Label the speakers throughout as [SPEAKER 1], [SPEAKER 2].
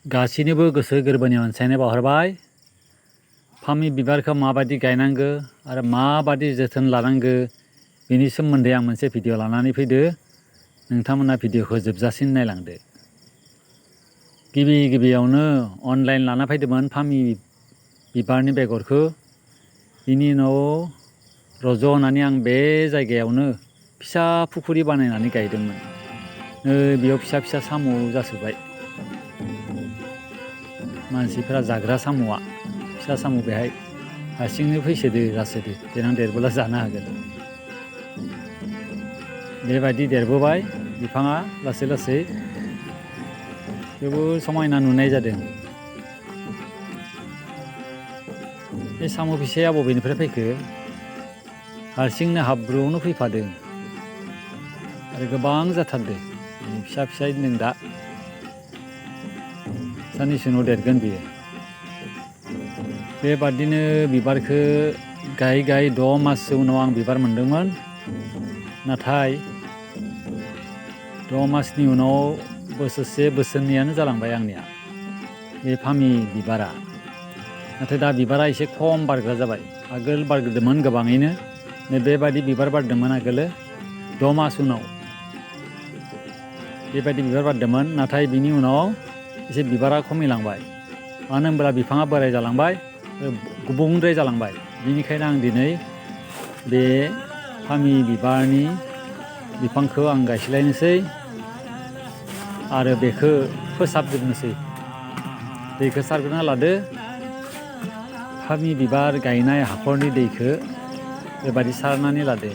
[SPEAKER 1] गासैनोबो गोसो गोरबोनि अनसायनाय बावहरबाय। फामि बिबारखौ माबायदि गायनांगो आरो माबायदि जोथोन लानांगो बेनि सोमोन्दै आं मोनसे भिडिअ लानानै फैदो। नोंथांमोना भिडिअखौ जोबजासिम नायलांदो। गिबियावनो अनलाइन लाना फैदोंमोन फामि बिबारनि बेगरखौ। बिनि उनाव रज' होनानै आं बे जायगायावनो फिसा फुख्रि बानायनानै गायदोंमोन। बेयाव फिसा फिसा साम' जासोबाय। मानसिफोरा जाग्रा साम'आ फिसा साम' बेहाय हारसिंनो फैसोदो जासोदो देनां देरबोला जानो हागोन। बेबायदि देरबोबाय बिफाङा लासै लासै जोबोद समायना नुनाय जादों। बे साम' फिसाया बबेनिफ्राय फैखो हारसिंनो हाब्रुआवनो फैफादों आरो गोबां जाथारदों। फिसा फिसा दों दा साननैसो उनाव देरगोन बियो। बेबादिनो बिबारखौ गायै गायै 6 माससो उनाव आं बिबार मोनदोंमोन। नाथाय 6 मासनि उनाव बोसोरसे बोसोरनैयानो जालांबाय आंनिया बे फामि बिबारा। नाथाय दा बिबारा एसे खम बारग्रा जाबाय। आगोल बारग्रोदोंमोन गोबाङैनो। बेबायदि बिबार बारदोंमोन आगोलो 6 मास उनाव बेबायदि बिबार बारदोंमोन। नाथाय बिनि उनाव एसे बिबारा खमायलांबाय। मानो होनब्ला बिफाङा बोराय जालांबाय, गुबुंद्राय जालांबाय। बिनिखायनो आं दिनै बे फामि बिबारनि बिफांखौ आं गायस्लायनोसै आरो बेखौ फोसाबजोबनोसै। दैखौ सारग्रोना लादो। फामि बिबार गायनाय हाखरनि दैखौ बेबायदि सारनानै लादो।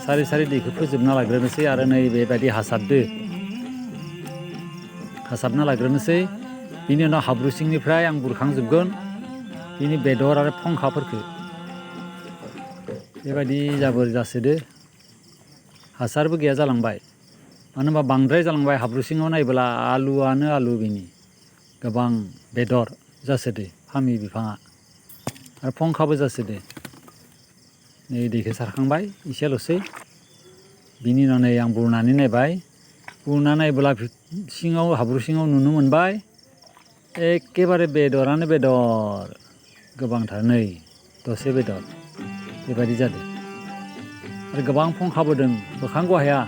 [SPEAKER 1] सारै सारै दैखौ फोजोबना लाग्रोनोसै आरो नै बेबायदि हासाबना लाग्रोनोसै। बिनि उनाव हाब्रु सिंनिफ्राय आं बुरखांजोबगोन बिनि बेदर आरो फंखाफोरखौ। बेबायदि जाबोर जासोदो। हासारबो गैया जालांबाय। मानो होनबा बांद्राय जालांबाय। हाब्रु सिङाव नायबोला आलुआनो आलु बेनि गोबां बेदर जासोदो फामि बिफाङा आरो फंखाबो जासोदो। नै दैखौ सारखांबाय एसेल'सै। बिनि उनाव नै आं बुरनानै नायबाय। बुरना नायबोला सिङाव हाब्रु सिङाव नुनो मोनबाय एखेबारे बेदरानो बेदर गोबांथार। नै दसे बेदर बेबायदि जादों आरो गोबां फंखाबो दं। बोखांग' हाया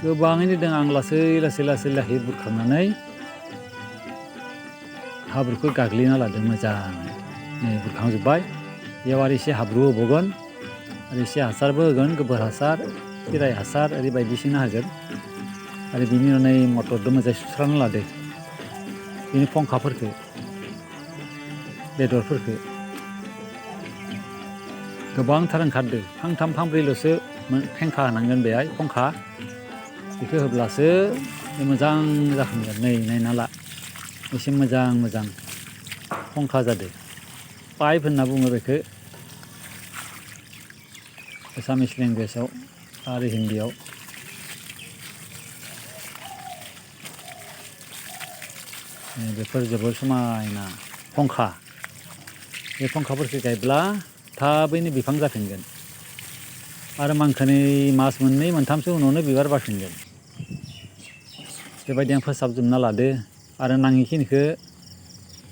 [SPEAKER 1] गोबाङैनो दं। आं लासै बुरखांनानै हाब्रुखौ गाग्लिना लादों मोजाङै। नै बुरखांजोब्बाय। बेयाव आरो एसे हाब्रु होबावगोन आरो एसे हासारबो होगोन। गोबोर हासार, खिराइ हासार ओरै बायदिसिना होगोन। आरो बिनि उनाव नै मटरजों मोजाङै सुस्रांना लादो बिनि फंखाफोरखौ, बेदरफोरखौ। गोबांथार ओंखारदों। फांथाम फांब्रैल'सो फेंखा होनांगोन बेहाय फंखा। बेखौ होब्लासो मोजां जाखांगोन। नै नायना ला एसे मोजां फंखा जादों। पाइप होनना बुङो बेखौ एसामिस लेंगुवेजाव आरो हिन्दीयाव। बेफोर जोबोर समायना फंखा। बे फंखाफोरखौ गायब्ला थाबैनो बिफां जाफिनगोन आरो मास मोननै मोनथामसो उनावनो बिबार बारफिनगोन। बेबायदि आं फोसाबजोबना लादो आरो नाङिखिनिखौ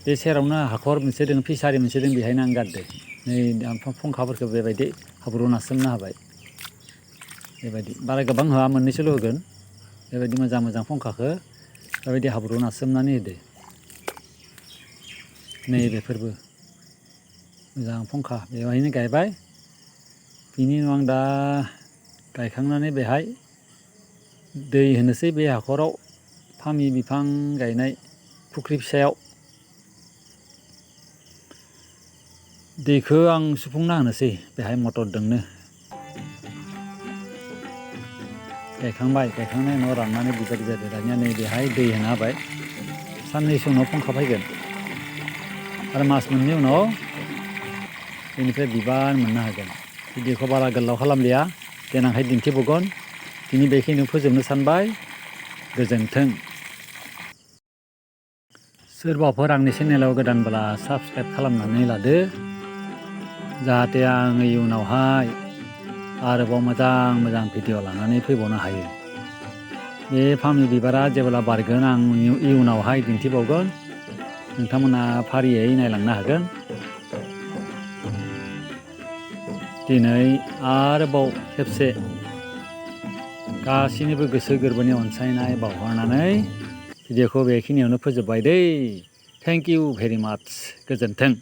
[SPEAKER 1] बे सेरावनो हाखर मोनसे दं, फिसारि मोनसे दं, बेहायनो आं गारदो। नै फंखाफोरखौ बेबायदि हाब्रुआव नारसोमना होबाय। बेबायदि बारा गोबां होआ, मोननैसोल' होगोन। बेबायदि मोजां फंखाखौ बेबायदि हाब्रुआव नारसोमनानै होदो। नै बेफोरबो मोजां फंखा बेवहायनो गायबाय। बिनि उनाव आं दा गायखांनानै बेहाय दै होनोसै। बे हाखराव फामि बिफां गायनाय फुख्रि फिसायाव दैखौ आं सुफुंना होनोसै बेहाय मटरजोंनो। गायखांनायनि उनाव राननानै बेबायदि जादों। दानिया नै बेहाय दै होना होबाय। साननैसो उनाव फंखा फैगोन आरो मास मोननै उनाव बेनिफ्राय बिबार मोननो हागोन। भिडिअखौ बारा गोलाव खालामलिया, देनांहाय दिन्थिबावगोन। दिनै बेखिनियाव फोजोबनो सानबाय। गोजोन्थों। सोरबाफोर आंनि चेनेलाव गोदानब्ला साबस्क्राइब खालामनानै लादो, जाहाथे आङो इयुनावहाय आरोबाव मोजां भिडिअ लानानै फैबावनो हायो। बे फामि बिबारा जेब्ला बारगोन आं इयुनावहाय दिन्थिबावगोन, नोंथांमोना फारियै नायलांनो हागोन। दिनै आरोबाव खेबसे गासैनिबो गोसो गोरबोनि अनसायनाय बावहरनानै भिडिअखौ बेखिनियावनो फोजोबबाय दै। थेंक इउ भेरि माच। गोजोन्थों।